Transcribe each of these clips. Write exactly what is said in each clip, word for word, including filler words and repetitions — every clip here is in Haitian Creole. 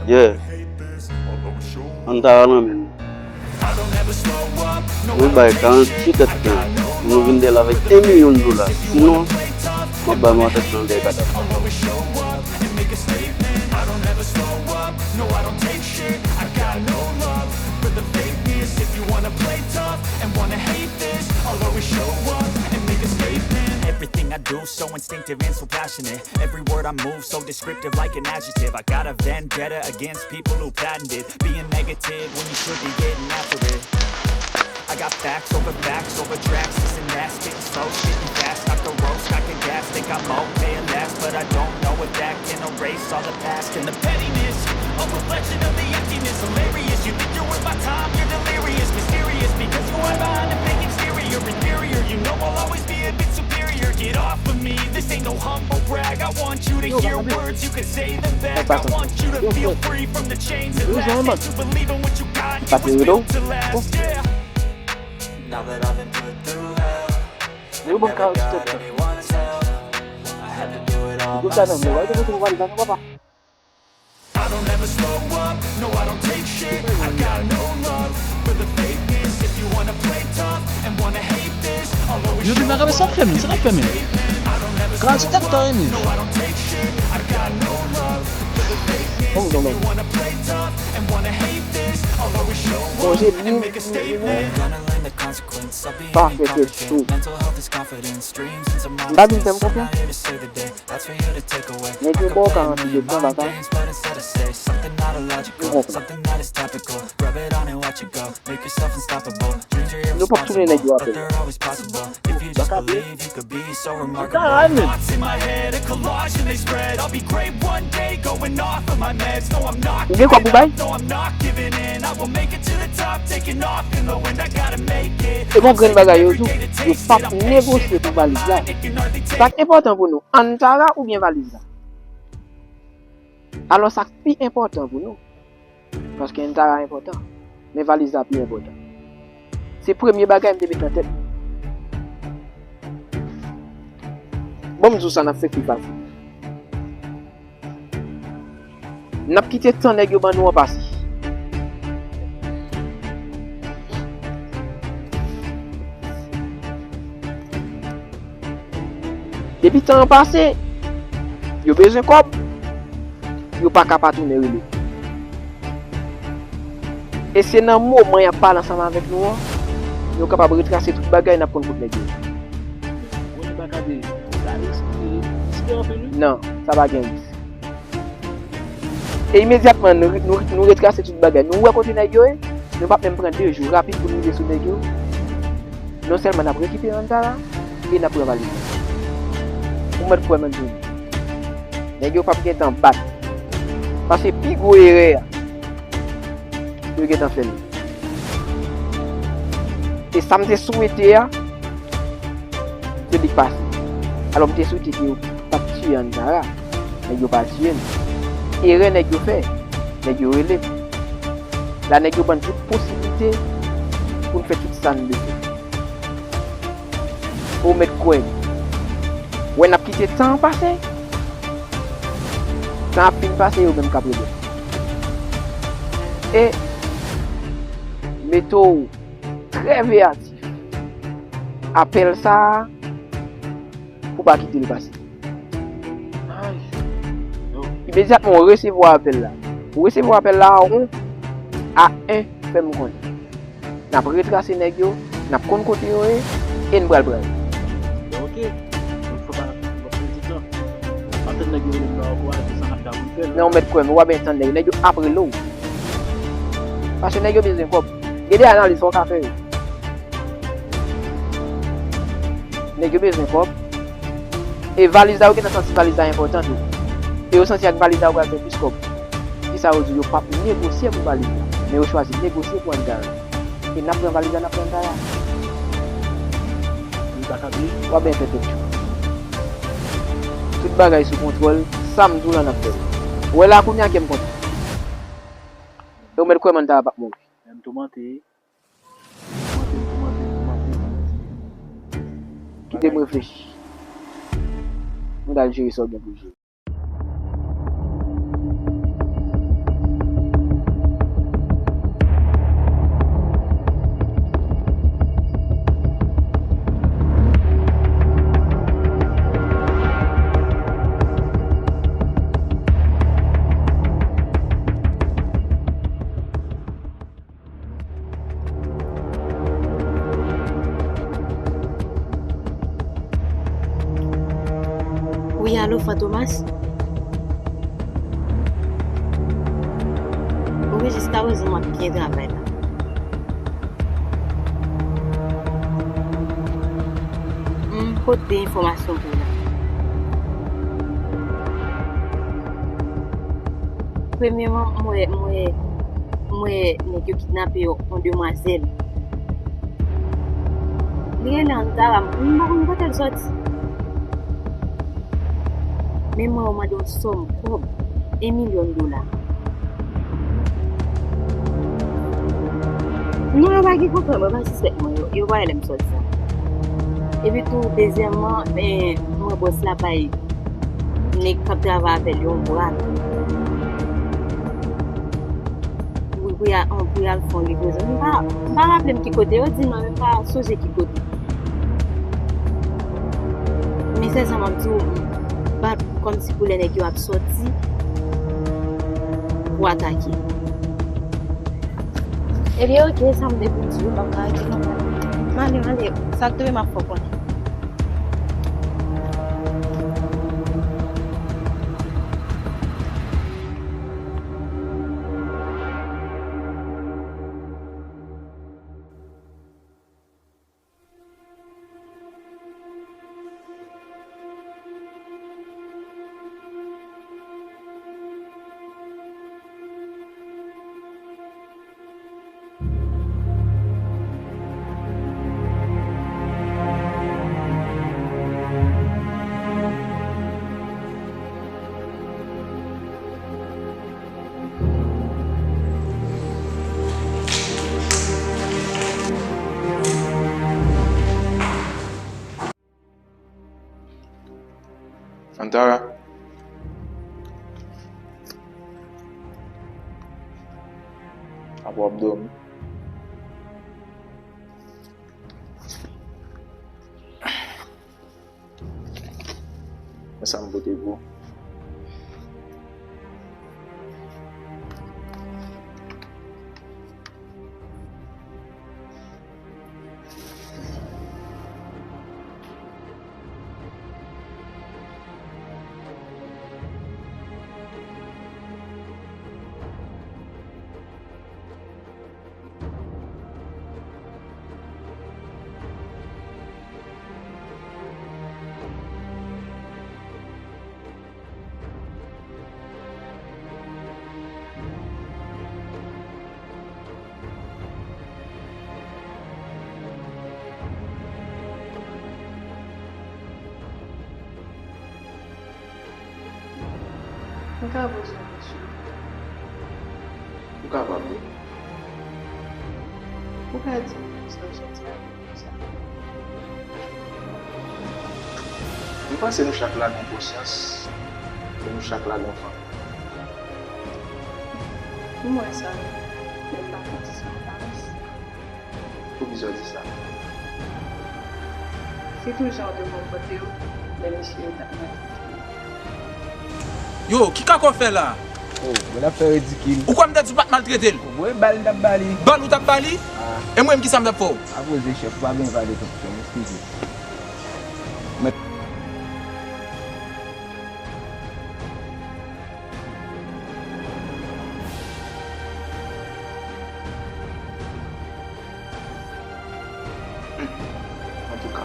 Yeah. Antara nan men. Mwen bay karanntuit èdtan. Nou vin de la avèk en milyon dola. Sinon, mwen bay mwen tèt nan dèyè katapòt. Everything I do so instinctive and so passionate. Every word I move so descriptive like an adjective. I got a vendetta against people who patented being negative when you should be getting after it. I got facts over facts over tracks. This and that, spitting slow, spitting fast. I could roast, I could gas, think I'm okay at last, but I don't know if that can erase all the past. Can the pettiness a reflection of the emptiness? Hilarious, you think you're worth my time, you're delirious, mysterious because you hide behind a fake exterior. Inferior, you know I'll always be a bit superior. Get off of me, this ain't no humble brag. I want you to hear words, you can say them back. I want you to feel free from the chains that last. And to believe in what you got, it was built to last, yeah. Now that I've been put through hell, I never got anyone's help. I had to do it all myself. I don't ever slow up, no, I don't take shit. I got no love for the fakeness. If you wanna play tough and wanna hate this, I'll always show up and make a statement. Yo, nou pa ka fè sa k fè men, sa k fè men. Gratuit ak tan men. I don't take shit. I got no love for the fakeness. If you wanna play tough and wanna hate this, I'll always show up and make a statement. Gonna learn the consequence of being incompetent. Mental health is confidence. Dreams and some promises. I'm not here to save the day. Nèg yo ba w karantuit èdtan, baka. Ou konprann. Nou p ap tounen nèg yo apre. Baka byen. Ou gen kòb pou bay? E gon grenn bagay yo di w, yo p ap negosye pou valiz la. Sa k enpòtan pou nou, Antara oubyen valiz la? Alò, sa k pi enpòtan pou nou, paske Antara enpòtan, men valiz la pi enpòtan. Se premye bagay m te met nan tèt mwen. Bon, m di w sa, n ap fè kou pase. N ap kite tan nèg yo ban nou an pase. Depi tan an pase, yo bezwen kòb, yo pa ka pa tounen rele. E se nan moman y ap pale ansanm avèk nou an, nou kapab retrase tout bagay, n ap konn kot nèg yo ye. Non, sa pa gen risk. E imedyatman, nou, nou, nou retrase tout bagay. Nou wè kote nèg yo ye. Nou p ap menm pran de jou rapid pou n rive sou nèg yo. Non sèlman n ap rekipere Antara, e n ap pran valiz la. Ou mèt kwè m ap di w. Nèg yo p ap gentan bat. Paske pi gwo erè a, yo gentan fè l. E sa m te swete a, se li k pase. Alò, m te swete ke yo pa t tiye Antara. Nèg yo pa tiye m. Erè nèg yo fè, nèg yo rele m. La, nèg yo ban n tout posiblite pou n fè tout sa n bezwen. Ou mèt kwè m. Wè n ap kite tan an pase. Tan ap fin pase, yo menm k ap rele. E mete w trè veyatif. Apèl sa a, pou pa kite l pase. Imedyatman w resevwa apèl la. Ou resevwa apèl la a won, a en, fè m konnen. N ap retrase nèg yo, n ap konn kote yo ye, e n pral pran yo. Donk, ok. Donk, fò pa, fò pa pèdi tan. Pa tann nèg yo rele m nan ankò a, se sa n ap ka pou n fè l. Men ou mèt kwè m, ou pa bezwen tann nèg yo. Nèg yo ap rele w. Paske nèg yo bezwen kòb. Gen de analiz fò w ka fè yo. Nèg yo bezwen kòb. E valiz la, yo gentan santi valiz la enpòtan tou. E yo santi ak valiz la, yo pral fè plis kòb. Kisa yo di? Yo p ap negosye pou valiz la. Men yo chwazi negosye pou Antara. E n ap pran valiz la, n ap pran Antara. Li pa kanpe. W ap byen fè tèt chou. Tout bagay sou kontwòl, sa m di w la n ap fè l. Ou wè la kounye a kè m kontan. E ou mèt kwè m Antara p ap mouri. Menm toumante. Kite m reflechi. Ou pral jere sa w gen pou w jere. Wi, alo, Fantomas? Wi, jiskaprezan m ap byen travay la. M pote enfòmasyon pou ou la. Premyeman, m wè, m wè, m wè nèg yo kidnape yon, yon demwazèl. Li rele Antara, m pa konn kote l soti. Men m wè yo mande yon sòm kòb, yon milyon dola. Non, yo pa gen kontrè, mwen pa sispèk mwen yo, yo pa wè lè m sòti sa. Epi tou, dezyèmman, men, m wè bòs la bay nèg k ap travay avè l yo yon bra tou. Wi, pou y a, pou y al fè yon livrezon. M pa, m pa raple m ki kote yo di non, men m pa sonje ki kote. Men sèlman m ap di w, m bat kòmsi pou lè nèg yo ap sòti pou atake. Ebyen, oke, sa m te pou di w, m ap arete nan pale. M ale, m ale, sa k tonbe, m ap fè w konnen. Antara. Apa w ap dòmi? Men sa m pote pou ou. M ka poze yon kesyon? Ou kapab, wi. Ou ka di m kote w soti avèk konsa? M panse nou chak la gen konsyans, e nou chak la gen fanmi. M wè sa, men m pa konn si se yon aparans. Poukisa w di sa? Se tou jan w te konpòte w lè mesye yo t ap maltrete w. Yo, ki kaka w fè la? Oh, bon, l ap fè ridikil. Ou kwè m te di w pa t maltrete l? Bon, e bal m t ap ba li. Bal ou t ap ba li? Ah. E mwen menm, kisa m t ap fè w? Pa poze, chèf, ou pa bezwen pale tankou sa, m eskize. Mèt. Hmm. Antouka.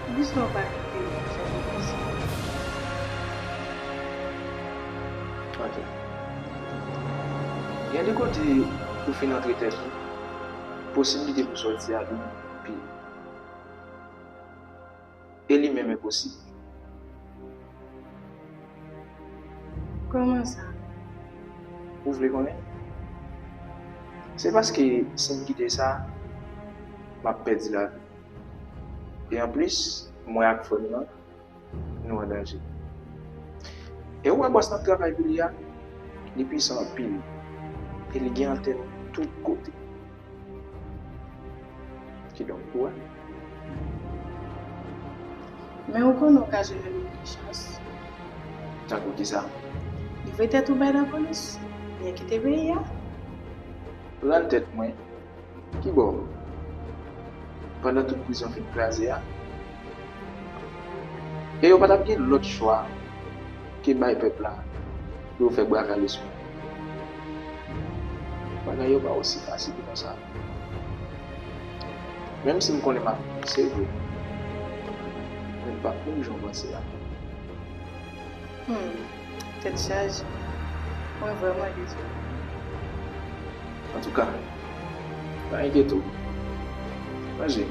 Poukisa w pa kite yo fè negosye? Ok. Gen de kote ou fin antre tèt ou, posiblite pou sòti a vin pi. E li menm enposib. Kòman sa? Ou vle konnen? Se paske si m kite sa, m ap pèdi lavi. E anplis, Mwen ak frè m nan, nou an danje. E ou wè bòs n ap travay pou li a, li pwisan anpil e li gen antèn tout kote. Kidonk, ou wè. Men ou konnen ou ka jere l ou gen chans. Tankou kisa? Livre tèt ou bay lapolis, oubyen kite peyi a. Rann tèt mwen. Kibò? Pandan tout prizon fin kraze a? E yo pa t ap gen lòt chwa ke bay pèp la pou yo fè bra kale sou mwen. Bagay yo pa osi fasil konsa. Menm si m konnen m ap mouri, se vre. Men m p ap mouri jan w panse a. Hmm, tèt chaje. Mwen vrèman dezole. Antouka, pa enkyete w. Manje.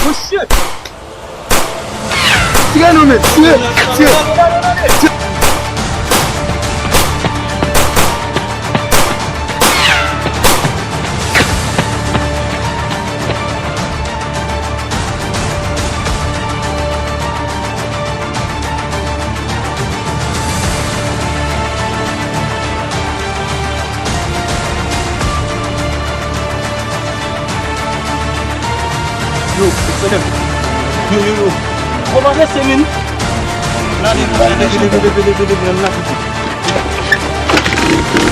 Mesye! Tire non men, tire, tire, tire. Yo, yo, yo, yo. Kòmanse se min. Nan li, nan li, nan li, nan li, nan li, nan li, nan li.